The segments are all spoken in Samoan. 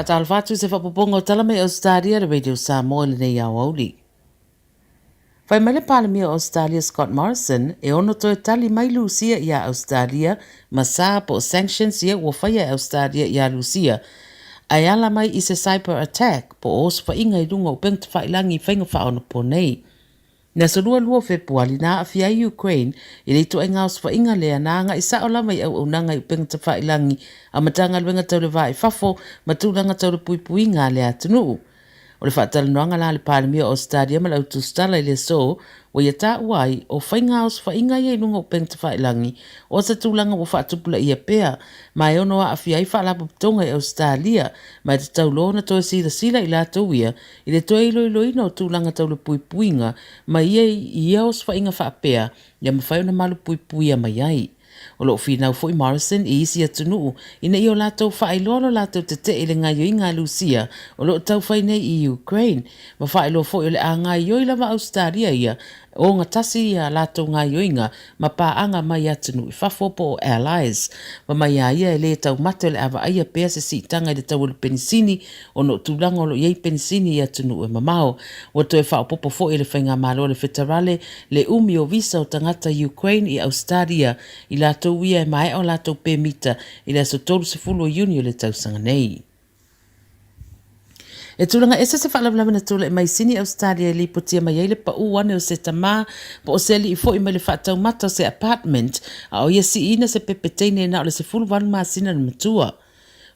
Faatalofa atu i se faaopoopoga o tala mai Ausetalia le Radio Samoa i lenei aoauli. Fai mai le Palemia o Ausetalia Scott Morrison e ono toe tali mai Lusia iā Ausetalia ma sa po o sanctions ia ua faia e Ausetalia iā Lusia ae ala mai i se cyber attack po o osofaiga i luga o upega tafailagi i faiga faaonaponei. I le aso 22 o Fepuali na aafia ai Ukraine i le ituaiga osofaiga lea na agai sao lava i auaunaga i upega tafailagi a Matagaluega tau le Va i Fafo ma tulaga tau le puipuiga a le atunuu. O le faatalanoaga la a le Palemia o Ausetalia ma le au tusitala i le aso ua ia taua ai, o faiga osofaiga ia i luga o upega tafailagi o se tulaga ua faatupulaia pea ma e ono aafia ai faalapotopotoga i Ausetalia ma e tatau loa ona toe silasila i latou ia i le toe iloiloina o tulaga tau le puipuiga mai ia i ia osofaiga faapea ia mafai ona malupuipuia mai ai. O lo o finau foi Morrison i isi atunuu ina ia o latou faailoa lo latou tetee i le gaioiga a Lusia o lo o taufai nei i Ukraine, ma faailoa foi o le a gaioi lava Ausetalia ia ogatasi ia latou gaioiga ma paaga mai atunuu i fafo po o allies. Fai mai a ia e le taumate o le a vaaia pea se siitaga i le tau o le penisini ona o tulaga o lo o i ai penisini i atunuu e mamao. Ua toe faaopoopo foi e le Faigamalo a le Feterale le umi o visa o tagata Ukraine i Ausetalia i latou ia e maea o latou pemita i le aso 30 o Iuni o le tausaga nei. E tulaga ese se faalavelave na tulai mai i Sini, Ausetalia e lipotia mai ai le paʻu ane o se tamā po o se alii foi mai le faataumata o se apartment a o ia siiina se pepe teine na o le 18 masina le matua.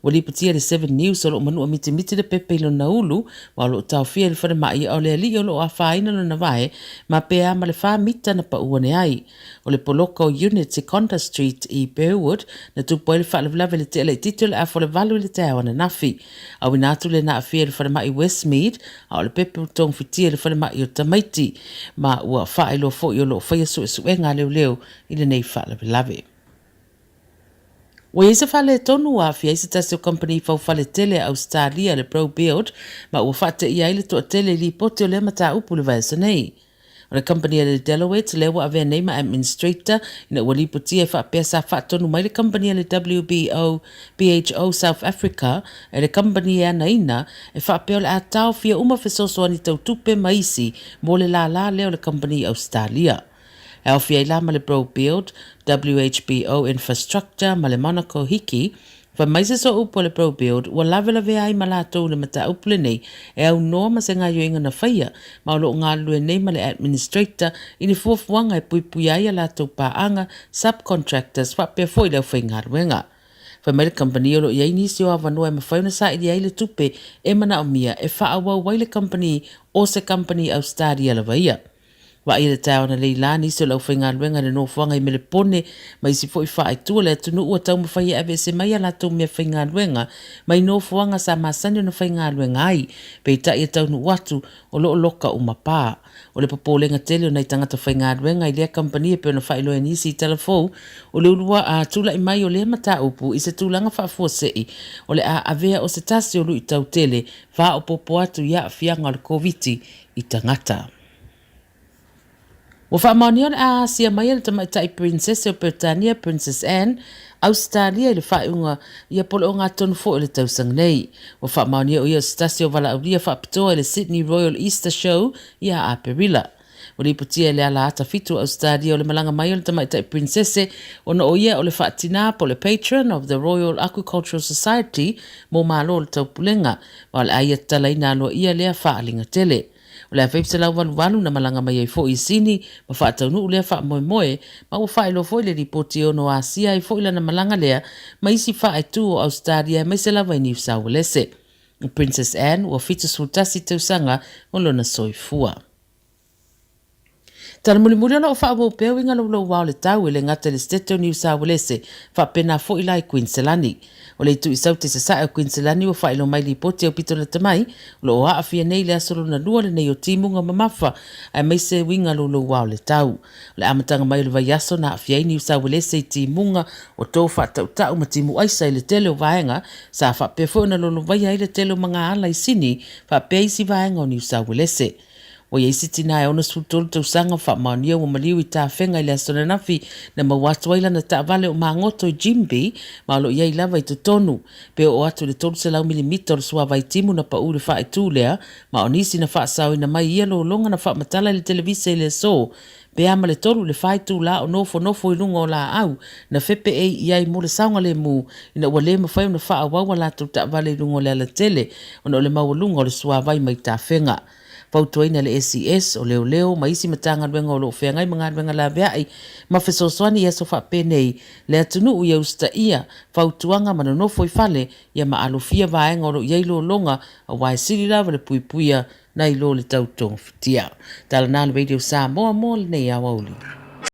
Ua lipotia e le Seven News o lo o manua mitimiti le pepe i lona ulu ma o lo o taofia i le falemai a o le alii o lo o afaina lona vae ma pe a ma le fa mita na pau ane ai. O le poloka o Unit i Conda Street i Burwood na tupu ai le faalavelave i le tea laitiiti o le afa o le valu i le taeao ananafi. Auina atu le na aafia i le falemai Westmead a o le pepe ua togafitia i le falemai o tamaiti ma ua faailoa foi o lo o faia suesuega a leoleo i lenei faalavelave. Ua i ai se faaletonu ua aafia ai se tasi o kamupani faufale tele a Ausetalia, le ProBuild, ma ua faateia ai le toatele i lipoti o lea mataupu i le vaiaso nei. O le kamupani a le Deloitte lea ua avea nei ma administrator ina ua lipotia e faapea sa faatonu mai le kamupani a le WBO BHO South Africa e le kamupani e anaina e faapea o le a taofia uma fesoasoani tau tupe ma isi mo le lālā lea o le kamupani i Ausetalia. E aofia ai la ma le ProBuild, WHBO Infrastructure ma le Monaco Hiki, fai mai se sooupu a le ProBuild ua lavelavea ai ma latou i le mataupu lenei e aunoa ma se gaioiga na faia ma o lo o galulue nei ma le administrator i ni fuafuaga e puipuia ai a latou paaga, subcontractors, faapea foi le aufaigaluega. Fai mai le kamupani o lo o i ai nisi o avanoa e mafai ona sailia ai le tupe e manaomia e faaauau ai le kamupani o se kamupani Ausetalia lava ia. Vaaia le taeao analeila la nisi o le aufaigaluega i le nofoaga i Melepone ma isi foi faaitu o le atunuu ua taumafai e aveese mai a latou meafaigaluega mai nofoaga sa masani ona faigaluega ai, peitai e taunuu atu o lo o loka uma pa. O le popolega tele o nai tagata faigaluega i lea kamupani e pei ona faailoa e nisi i tala fou o le ulua a tulai mai o lea mataupu i se tulaga faafuasei o le a avea o se tasi o luitau tele faaopoopo atu i aafiaga o le Koviti i tagata. Ua faamaonia o le a asia mai e le tamaitai Princese o Peretania, Princess Anne, Ausetalia i le faaiuga ia po o le ogatotonu foi o le tausaga nei. Ua faamaonia o ia o se tasi o valaaulia faapitoa i le Sydney Royal Easter Show ia Aperila. Ua lipotia e le ala ata fitu o Ausetalia o le malaga mai o le tamaitai Princese ona o ia o le faatina po o le Patron of the Royal Aquacultural Society mo Malo o le Taupulega ma o le a ia tatalaina aloaia lea faaaliga tele. O le 1988 na malaga mai ai foi i Sini ma faataunuu lea faamoemoe, ma ua faailoa foi le lipoti e ono asia ai foi lana malaga lea ma isi faaetu o Ausetalia aemaise lava i Niu Sauelese. O Princess Anne ua 71 tausaga o lona soifua. Tala mulimuli o lo o faaauau pea uiga louloua o le tau e le gata i le Setete o Niu Sauelese, faapena foi la i Kuiniselani. O le itu i Saute i Sasae o Kuiniselani ua faailoa mai lipoti aupito lata mai, o lo o aafia nei le aso lona lua lenei o timuga mamafa aemaise uiga louloua o le tau. O le amataga mai o le vaiaso na aafia ai Niu Sauelese i timuga o to faatautau ma timu aisa i le tele o vaega, sa faapea foi ona lolovaia ai le tele o magaala i Sini faapea isi vaega o Niu Sauelese. Ua i ai se tinā e 63 tausaga ua faamaonia ua maliu i tafega i le aso ananafi na maua atu ai lana taavale o magoto i Jimby ma o lo o i ai lava i totonu. Pe oo atu i le 300 milimita o le suavai timu na pau i le faaitu lea ma o nisi na faasaoina mai i ia lologa na faamatala i le televise i le aso pe a ma le 3 i le 4 itulā o nofonofo i luga o laau na fepeei i ai mo le saogalemu ina ua le mafai ona faaauau a latou taavale i luga o le alatele ona o le maualuga o le suavai mai tafega. Fautuaina le ACS, o Leoleo ma isi Matagaluega o lo o feagai ma galuega laveai ma fesoasoani i aso faapenei le atunuu ia usitaia fautuaga ma nonofo i fale ia ma alofia vaega o lo o i ai lologa aua e sili lava le puipuia nai lo le tau togafitia. Tala na le Radio Samoa mo lenei aoauli.